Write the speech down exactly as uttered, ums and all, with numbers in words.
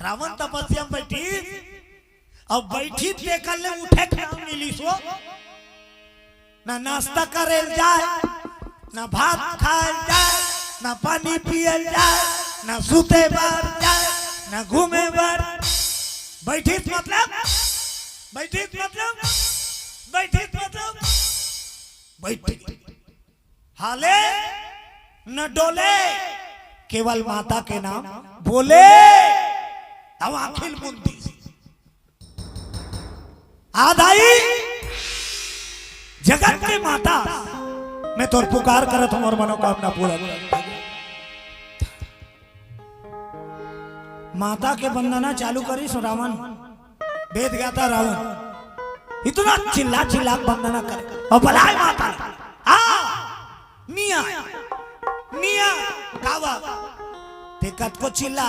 रावण तपस्या में बैठी, अब बैठी तेकर ले उठे के नाम मिली सो। ना नाश्ता करे ल जाए, ना भात खाए ल जाए, ना पानी पिए ल जाए, ना सूते बर जाए, ना घूमे बर। बैठी त मतलब, बैठी त मतलब, बैठी त मतलब, बैठी। हाले न डोले, केवल माता के नाम बोले। अब आँखी ल मूंद दिस। आ दाई, जगत के माता, मैं तोर पुकार करत हूँ और मनोकामना पूरा कर। माता के वंदना चालू करिस रावण, वेद ज्ञाता रावण, इतना चिल्ला चिल्ला के वंदना करे और बलाए माता ला। आ, निया, निया, कावा, ते कतको चिल्ला,